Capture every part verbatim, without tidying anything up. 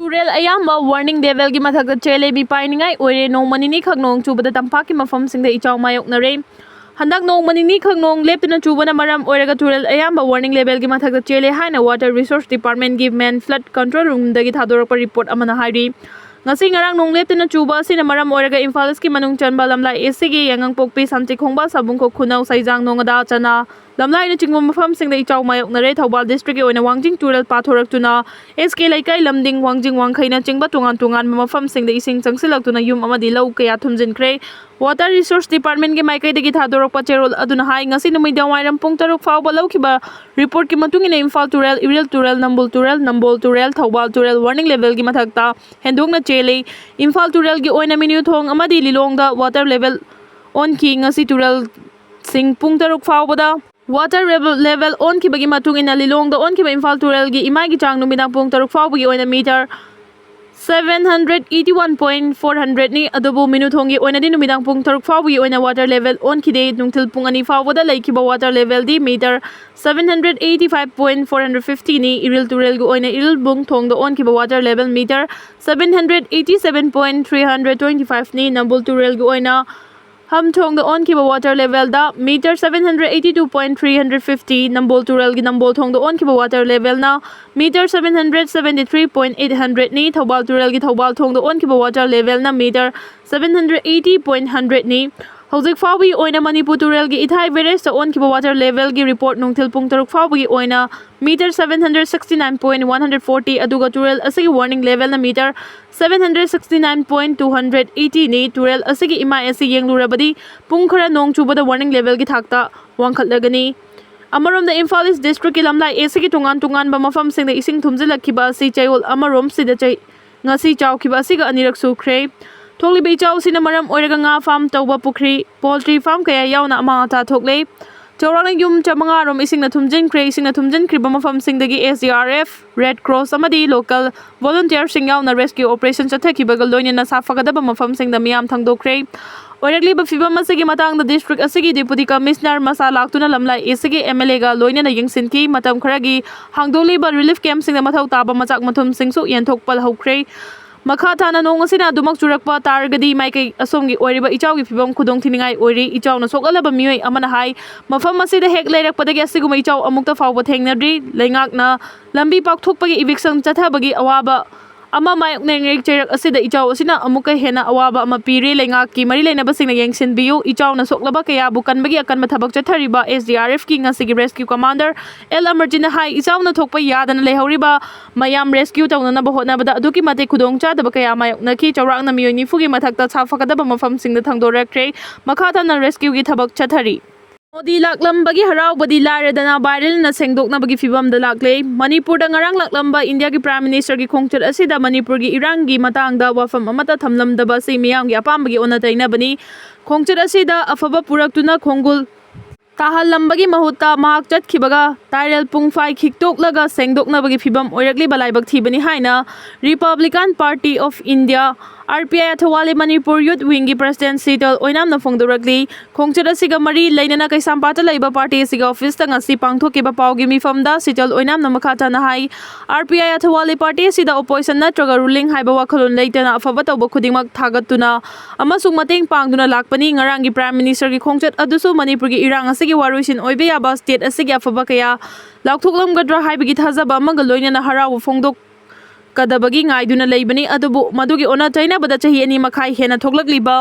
ꯇꯨꯔꯦꯜ ꯑꯌꯥꯝꯕ ꯋꯥꯔꯅꯤꯡ ꯂꯦꯚꯦꯜꯒꯤ ꯃꯊꯛꯇ ꯆꯦꯜꯂꯦ, ꯃꯤꯄꯥꯏꯅꯤꯡꯉꯥꯏ ꯑꯣꯏꯔꯦ꯫ ꯅꯣꯡꯃ ꯅꯤꯅꯤ ꯈꯛ ꯅꯣꯡ ꯆꯨꯕꯗ ꯇꯝꯄꯥꯛꯀꯤ ꯃꯐꯝꯁꯤꯡꯗ ꯏꯆꯥꯎ ꯃꯥꯌꯣꯛꯅꯔꯦ꯫ ꯍꯟꯗꯛ ꯅꯣꯡꯃ ꯅꯤꯅꯤ ꯈꯛ ꯅꯣꯡ ꯂꯦꯞꯇꯅ ꯆꯨꯕꯅ ꯃꯔꯝ ꯑꯣꯏꯔꯒ ꯇꯨꯔꯦꯜ ꯑꯌꯥꯝꯕ ꯋꯥꯔꯅꯤꯡ ꯂꯦꯚꯦꯜꯒꯤ ꯃꯊꯛꯇ ꯆꯦꯜꯂꯦ ꯍꯥꯏꯅ Water Resource Department ꯀꯤ ꯃꯦꯟ ꯐ꯭ꯂꯠ ꯀꯟꯇ꯭ꯔꯣꯜ ꯔꯨꯝꯗꯒꯤ ꯊꯥꯗꯣꯔꯛꯄ ꯔꯤꯄꯣꯔꯠ ꯑꯃꯅ ꯍꯥꯏꯔꯤ꯫ ꯉꯁꯤ ꯉꯔꯥꯡ ꯅꯣꯡ ꯂꯦꯞꯇꯅ ꯆꯨꯕ ꯑꯁꯤꯅ ꯃꯔꯝ ꯑꯣꯏꯔꯒ ꯏꯝꯐꯥꯜ ꯏꯁꯀꯤ ꯃꯅꯨꯡ ꯆꯟꯕ ꯂꯝꯂꯥꯏ ꯏꯁꯀꯤ ꯌꯥꯏꯉꯪꯄꯣꯛꯄꯤ, ꯁꯥꯟꯇꯤꯈꯣꯡꯕ, ꯁꯥꯕꯨꯡꯈꯣꯛ ꯈꯨꯅꯧ, ꯁꯩꯖꯥꯡ, ꯅꯣꯉꯥꯗꯥ, ꯆꯅꯥ, ꯂꯝꯂꯥꯏꯅꯆꯤꯡꯕ ꯃꯐꯝꯁꯤꯡꯗ ꯏꯆꯥꯎ ꯃꯥꯌꯣꯛꯅꯔꯦ꯫ ꯊꯧꯕꯥꯜ ꯗꯤꯁꯇ꯭ꯔꯤꯛꯀꯤ ꯑꯣꯏꯅ ꯋꯥꯡꯖꯤꯡ ꯇꯨꯔꯦꯜ ꯄꯥꯊꯣꯔꯛꯇꯨꯅ ꯑꯦꯁ ꯀꯦ ꯂꯩꯀꯥꯏ, ꯂꯝꯗꯤꯡ, ꯋꯥꯡꯖꯤꯡ ꯋꯥꯡꯈꯩꯅꯆꯤꯡꯕ ꯇꯣꯉꯥꯟ ꯇꯣꯉꯥꯟꯕ ꯃꯐꯝꯁꯤꯡꯗ ꯏꯁꯤꯡ ꯆꯪꯁꯤꯜꯂꯛꯇꯨꯅ ꯌꯨꯝ ꯑꯃꯗꯤ ꯂꯧ ꯀꯌꯥ ꯊꯨꯝꯖꯤꯟꯈ꯭ꯔꯦ꯫ Water Resource Department ꯀꯤ ꯃꯥꯏꯀꯩꯗꯒꯤ ꯊꯥꯗꯣꯔꯛꯄ ꯆꯦꯔꯣꯜ ꯑꯗꯨꯅ ꯍꯥꯏ, ꯉꯁꯤ ꯅꯨꯃꯤꯗꯥꯡ ꯋꯥꯏꯔꯝ ꯄꯨꯡ ꯇꯔꯨꯛ ꯐꯥꯎꯕ ꯂꯧꯈꯤꯕ ꯔꯤꯄꯣꯔꯠꯀꯤ ꯃꯇꯨꯡ ꯏꯟꯅ ꯏꯝꯐꯥꯜ ꯇꯨꯔꯦꯜ, ꯏꯔꯤꯜ ꯇꯨꯔꯦꯜ, ꯅꯝꯕꯣꯜ ꯇꯨꯔꯦꯜ, ꯅꯝꯕꯣꯜ ꯇꯨꯔꯦꯜ, ꯊꯧꯕꯥꯜ ꯇꯨꯔꯦꯜ ꯋꯥꯔꯅꯤꯡ ꯂꯦꯚꯦꯜꯒꯤ ꯃꯊꯛꯇ ꯍꯦꯟꯗꯣꯛꯅ ꯆꯦꯜꯂꯤ꯫ ꯏꯝꯐꯥꯜ ꯇꯨꯔꯦꯜꯒꯤ ꯑꯣꯏꯅ ꯃꯤꯅꯨꯊꯣꯡ ꯑꯃꯗꯤ ꯂꯤꯂꯣꯡꯗ water level ꯑꯣꯟꯈꯤ꯫ ꯉꯁꯤ ꯇꯨꯔꯦꯜꯁꯤꯡ ꯄꯨꯡ ꯇꯔꯨꯛ ꯐꯥꯎꯕꯗ water level ꯑꯣꯟꯈꯤꯕꯒꯤ ꯃꯇꯨꯡ ꯏꯟꯅ ꯂꯤꯂꯣꯡꯗ ꯑꯣꯟꯈꯤꯕ ꯏꯝꯐꯥꯜ ꯇꯨꯔꯦꯜꯒꯤ ꯏꯃꯥꯏꯒꯤ ꯆꯥꯡ ꯅꯨꯃꯤꯗꯥꯡ ꯄꯨꯡ ꯇꯔꯨꯛ ꯐꯥꯎꯕꯒꯤ ꯑꯣꯏꯅ meter seven hundred eighty one point four hundred ꯅꯤ꯫ ꯑꯗꯨꯕꯨ ꯃꯤꯅꯨꯊꯣꯡꯒꯤ ꯑꯣꯏꯅꯗꯤ ꯅꯨꯃꯤꯗꯥꯡ ꯄꯨꯡ ꯇꯔꯨꯛ ꯐꯥꯎꯕꯒꯤ ꯑꯣꯏꯅ water level ꯑꯣꯟꯈꯤꯗꯦ꯫ ꯅꯨꯡꯊꯤꯜ ꯄꯨꯡ ꯑꯅꯤ ꯐꯥꯎꯕꯗ ꯂꯩꯈꯤꯕ water level ꯗꯤ meter seven hundred eighty five point four hundred fifty ꯅꯤ꯫ ꯏꯔꯤꯜ ꯇꯨꯔꯦꯜꯒꯤ ꯑꯣꯏꯅ ꯏꯔꯤꯜꯕꯨꯡ ꯊꯣꯡꯗ ꯑꯣꯟꯈꯤꯕ water level meter seven hundred eighty seven point three hundred twenty five ꯅꯤ꯫ ꯅꯝꯕꯣꯜ ꯇꯨꯔꯦꯜꯒꯤ ꯑꯣꯏꯅ ꯍꯝ ꯊꯣꯡꯗ ꯑꯣꯟꯈꯤꯕ water level ꯗ meter seven hundred eighty two point three hundred fifty, ꯅꯝꯕꯣꯜ ꯇꯨꯔꯦꯜꯒꯤ ꯅꯝꯕꯣꯜ ꯊꯣꯡꯗ ꯑꯣꯟꯈꯤꯕ water level ꯅ meter seven hundred seventy three point eight hundred ꯅꯤ꯫ ꯊꯧꯕꯥꯜ ꯇꯨꯔꯦꯜꯒꯤ ꯊꯧꯕꯥꯜ ꯊꯣꯡꯗ ꯑꯣꯟꯈꯤꯕ water level ꯅ meter seven hundred eighty point hundred ꯅꯤ꯫ ꯍꯧꯖꯤꯛ ꯐꯥꯎꯕꯒꯤ ꯑꯣꯏꯅ ꯃꯅꯤꯄꯨꯔ ꯇꯨꯔꯦꯜꯒꯤ ꯏꯊꯥꯏ barrage ꯇ ꯑꯣꯟꯈꯤꯕ water level ꯒꯤ report ꯅꯨꯡꯊꯤꯜ ꯄꯨꯡ ꯇꯔꯨꯛ ꯐꯥꯎꯕꯒꯤ ꯑꯣꯏꯅ meter seven hundred sixty nine point one hundred forty, ꯑꯗꯨꯒ ꯇꯨꯔꯦꯜ ꯑꯁꯤꯒꯤ warning level ꯅ meter seven hundred sixty nine point two hundred eighty ꯅꯤ꯫ ꯇꯨꯔꯦꯜ ꯑꯁꯤꯒꯤ ꯏꯃꯥꯏ ꯑꯁꯤ ꯌꯦꯡꯂꯨꯔꯕꯗꯤ ꯄꯨꯡ ꯈꯔ ꯅꯣꯡ ꯆꯨꯕꯗ warning level ꯒꯤ ꯊꯥꯛꯇ ꯋꯥꯡꯈꯠꯂꯒꯅꯤ꯫ ꯑꯃꯔꯣꯝꯗ ꯏꯝꯐꯥꯜ ꯏꯁ ꯗꯤꯁꯇ꯭ꯔꯤꯛꯀꯤ ꯂꯝꯂꯥꯏ ꯑꯦꯁꯤꯒꯤ ꯇꯣꯉꯥꯟ ꯇꯣꯉꯥꯟꯕ ꯃꯐꯝꯁꯤꯡꯗ ꯏꯁꯤꯡ ꯊꯨꯝꯖꯤꯜꯂꯛꯈꯤꯕ ꯑꯁꯤ ꯆꯌꯣꯜ ꯑꯃꯔꯣꯝꯁꯤꯗ ꯆꯩ-, ꯉꯁꯤ ꯆꯥꯎꯈꯤꯕ ꯑꯁꯤꯒ ꯑꯅꯤꯔꯛ ꯁꯨꯈ꯭ꯔꯦ꯫ ꯊꯣꯛꯂꯤꯕ ꯏꯆꯥꯎꯁꯤꯅ ꯃꯔꯝ ꯑꯣꯏꯔꯒ ꯉꯥ ꯐꯥꯔꯝ ꯇꯧꯕ ꯄꯨꯈ꯭ꯔꯤ, poultry farm ꯀꯌꯥ ꯌꯥꯎꯅ ꯑꯃꯥꯡ ꯑꯇꯥ ꯊꯣꯛꯂꯦ꯫ ꯆꯥꯎꯔꯥꯛꯅ ꯌꯨꯝ ꯆꯥꯃꯉꯥ ꯔꯣꯝ ꯏꯁꯤꯡꯅ ꯊꯨꯝꯖꯤꯟꯈ꯭ꯔꯦ꯫ ꯏꯁꯤꯡꯅ ꯊꯨꯝꯖꯤꯟꯈ꯭ꯔꯤꯕ ꯃꯐꯝꯁꯤꯡꯗꯒꯤ S D R F, Red Cross ꯑꯃꯗꯤ local volunteer ꯁꯤꯡ ꯌꯥꯎꯅ rescue operation ꯆꯠꯊꯈꯤꯕꯒ ꯂꯣꯏꯅꯅ ꯁꯥꯐꯒꯗꯕ ꯃꯐꯝꯁꯤꯡꯗ ꯃꯤꯌꯥꯝ ꯊꯪꯗꯣꯛꯈ꯭ꯔꯦ꯫ ꯑꯣꯏꯔꯛꯂꯤꯕ ꯐꯤꯕꯝ ꯑꯁꯤꯒꯤ ꯃꯇꯥꯡꯗ district ꯑꯁꯤꯒꯤ deputy commissioner ꯃꯁꯥ ꯂꯥꯛꯇꯨꯅ ꯂꯝꯂꯥꯏ ꯑꯁꯤꯒꯤ M L A ꯒ ꯂꯣꯏꯅꯅ ꯌꯦꯡꯁꯤꯟꯈꯤ꯫ ꯃꯇꯝ ꯈꯔꯒꯤ ꯍꯥꯡꯗꯣꯛꯂꯤꯕ relief camp ꯁꯤꯡꯗ ꯃꯊꯧ ꯇꯥꯕ ꯃꯆꯥꯛ ꯃꯊꯨꯝꯁꯤꯡꯁꯨ ꯌꯦꯟꯊꯣꯛꯄ ꯍꯧꯈ꯭ꯔꯦ꯫ ꯃꯈꯥ ꯊꯥꯅ ꯅꯣꯡ ꯑꯁꯤꯅ ꯑꯗꯨꯃꯛ ꯆꯨꯔꯛꯄ ꯇꯥꯔꯒꯗꯤ ꯃꯥꯏꯀꯩ ꯑꯁꯣꯝꯒꯤ ꯑꯣꯏꯔꯤꯕ ꯏꯆꯥꯎꯒꯤ ꯐꯤꯕꯝ ꯈꯨꯗꯣꯡ ꯊꯤꯅꯤꯡꯉꯥꯏ ꯑꯣꯏꯔꯤ꯫ ꯏꯆꯥꯎꯅ ꯁꯣꯛꯍꯜꯂꯕ ꯃꯤꯑꯣꯏ ꯑꯃꯅ ꯍꯥꯏ, ꯃꯐꯝ ꯑꯁꯤꯗ ꯍꯦꯛ ꯂꯩꯔꯛꯄꯗꯒꯤ ꯑꯁꯤꯒꯨꯝꯕ ꯏꯆꯥꯎ ꯑꯃꯨꯛꯇ ꯐꯥꯎꯕ ꯊꯦꯡꯅꯗ꯭ꯔꯤ꯫ ꯂꯩꯉꯥꯛꯅ ꯂꯝꯕꯤ ꯄꯥꯛꯊꯣꯛꯄꯒꯤ eviction ꯆꯠꯊꯕꯒꯤ ꯑꯋꯥꯕ ꯑꯃ ꯃꯥꯌꯣꯛꯅꯔꯤꯉꯩ ꯆꯩꯔꯛ ꯑꯁꯤꯗ ꯏꯆꯥꯎ ꯑꯁꯤꯅ ꯑꯃꯨꯛꯀ ꯍꯦꯟꯅ ꯑꯋꯥꯕ ꯑꯃ ꯄꯤꯔꯦ꯫ ꯂꯩꯉꯥꯛꯀꯤ ꯃꯔꯤ ꯂꯩꯅꯕꯁꯤꯡꯅ ꯌꯦꯡꯁꯤꯟꯕꯤꯌꯨ꯫ ꯏꯆꯥꯎꯅ ꯁꯣꯛꯂꯕ ꯀꯌꯥꯕꯨ ꯀꯟꯕꯒꯤ ꯑꯀꯟꯕ ꯊꯕꯛ ꯆꯠꯊꯔꯤꯕ S D R F ꯀꯤ ꯉꯁꯤꯒꯤ rescue commander L ꯑꯃꯔꯖꯤꯠꯅ ꯍꯥꯏ, ꯏꯆꯥꯎꯅ ꯊꯣꯛꯄ ꯌꯥꯗꯅ ꯂꯩꯍꯧꯔꯤꯕ ꯃꯌꯥꯝ rescue ꯇꯧꯅꯅꯕ ꯍꯣꯠꯅꯕꯗ ꯑꯗꯨꯛꯀꯤ ꯃꯇꯤꯛ ꯈꯨꯗꯣꯡ ꯆꯥꯗꯕ ꯀꯌꯥ ꯃꯥꯌꯣꯛꯅꯈꯤ꯫ ꯆꯥꯎꯔꯥꯛꯅ ꯃꯤꯑꯣꯏ ꯅꯤꯐꯨꯒꯤ ꯃꯊꯛꯇ ꯁꯥꯐꯒꯗꯕ ꯃꯐꯝꯁꯤꯡꯗ ꯊꯪꯗꯣꯔꯛꯈ꯭ꯔꯦ꯫ ꯃꯈꯥ ꯇꯥꯅ rescue ꯒꯤ ꯊꯕꯛ ꯆꯠꯊꯔꯤ꯫ ꯃꯣꯗꯤ ꯂꯥꯛꯂꯝꯕꯒꯤ ꯍꯔꯥꯎꯕꯗꯤ ꯂꯥꯏꯔꯗꯅ viral ꯅ ꯁꯦꯡꯗꯣꯛꯅꯕꯒꯤ ꯐꯤꯕꯝꯗ ꯂꯥꯛꯂꯦ꯫ ꯃꯅꯤꯄꯨꯔꯗ ꯉꯔꯥꯡ ꯂꯥꯛꯂꯝꯕ ꯏꯟꯗꯤꯌꯥꯒꯤ Prime Minister ꯒꯤ ꯈꯣꯡꯆꯠ ꯑꯁꯤꯗ ꯃꯅꯤꯄꯨꯔꯒꯤ ꯏꯔꯥꯡꯒꯤ ꯃꯇꯥꯡꯗ ꯋꯥꯐꯝ ꯑꯃꯠꯇ ꯊꯝꯂꯝꯗꯕ ꯑꯁꯤ ꯃꯤꯌꯥꯝꯒꯤ ꯑꯄꯥꯝꯕꯒꯤ ꯑꯣꯟꯅ ꯇꯩꯅꯕꯅꯤ꯫ ꯈꯣꯡꯆꯠ ꯑꯁꯤꯗ ꯑꯐꯕ ꯄꯨꯔꯛꯇꯨꯅ ꯈꯣꯡꯒꯨꯜ ꯇꯥꯍꯜꯂꯝꯕꯒꯤ ꯃꯍꯨꯠꯇ ꯃꯍꯥꯛ ꯆꯠꯈꯤꯕꯒ ꯇꯥꯏꯔꯦꯜ ꯄꯨꯡꯐꯥꯏ ꯈꯤꯛꯇꯣꯛꯂꯒ ꯁꯦꯡꯗꯣꯛꯅꯕꯒꯤ ꯐꯤꯕꯝ ꯑꯣꯏꯔꯛꯂꯤꯕ ꯂꯥꯏꯕꯛ ꯊꯤꯕꯅꯤ ꯍꯥꯏꯅ Republican Party of India, R P I, ꯑꯊꯋꯥꯂꯤ Manipur Youth Wing ꯒꯤ President ꯁꯤꯇꯜ ꯑꯣꯏꯅꯥꯝꯅ ꯐꯣꯡꯗꯣꯔꯛꯂꯤ꯫ ꯈꯣꯡꯆꯠ ꯑꯁꯤꯒ ꯃꯔꯤ ꯂꯩꯅꯅ ꯀꯩꯁꯥꯝꯄꯥꯠꯇ ꯂꯩꯕ party ꯑꯁꯤꯒꯤ office ꯇ ꯉꯁꯤ ꯄꯥꯡꯊꯣꯛꯈꯤꯕ ꯄꯥꯎꯒꯤ ꯃꯤꯐꯝꯗ ꯁꯤꯇꯜ ꯑꯣꯏꯅꯥꯝꯅ ꯃꯈꯥ ꯇꯥꯅ ꯍꯥꯏ, R P I ꯑꯊꯋꯥꯂꯤ party ꯑꯁꯤꯗ opposition ꯅꯠꯇ꯭ꯔꯒ ruling ꯍꯥꯏꯕ ꯋꯥꯈꯜꯂꯣꯟ ꯂꯩꯇꯅ ꯑꯐꯕ ꯇꯧꯕ ꯈꯨꯗꯤꯡꯃꯛ ꯊꯥꯒꯠꯇꯨꯅ ꯑꯃꯁꯨꯡ ꯃꯇꯦꯡ ꯄꯥꯡꯗꯨꯅ ꯂꯥꯛꯄꯅꯤ꯫ ꯉꯔꯥꯡꯒꯤ Prime Minister ꯒꯤ ꯈꯣꯡꯆꯠ ꯑꯗꯨꯁꯨ ꯃꯅꯤꯄꯨꯔꯒꯤ ꯏꯔꯥꯡ ꯑꯁꯤꯒꯤ ꯋꯥꯔꯣꯏꯁꯤꯟ ꯑꯣꯏꯕ ꯌꯥꯕ state ꯑꯁꯤꯒꯤ ꯑꯐꯕ ꯀꯌꯥ ꯂꯥꯎꯊꯣꯛꯂꯝꯒꯗ꯭ꯔꯥ ꯍꯥꯏꯕꯒꯤ ꯊꯥꯖꯕ ꯑꯃꯒ ꯂꯣꯏꯅꯅ ꯍꯔꯥꯎꯕ ꯐꯣꯡꯗꯣꯛꯀꯗꯕꯒꯤ ꯉꯥꯏꯗꯨꯅ ꯂꯩꯕꯅꯤ꯫ ꯑꯗꯨꯕꯨ ꯃꯗꯨꯒꯤ ꯑꯣꯟꯅ ꯇꯩꯅꯕꯗ ꯆꯍꯤ ꯑꯅꯤ ꯃꯈꯥꯏ ꯍꯦꯟꯅ ꯊꯣꯛꯂꯛꯂꯤꯕ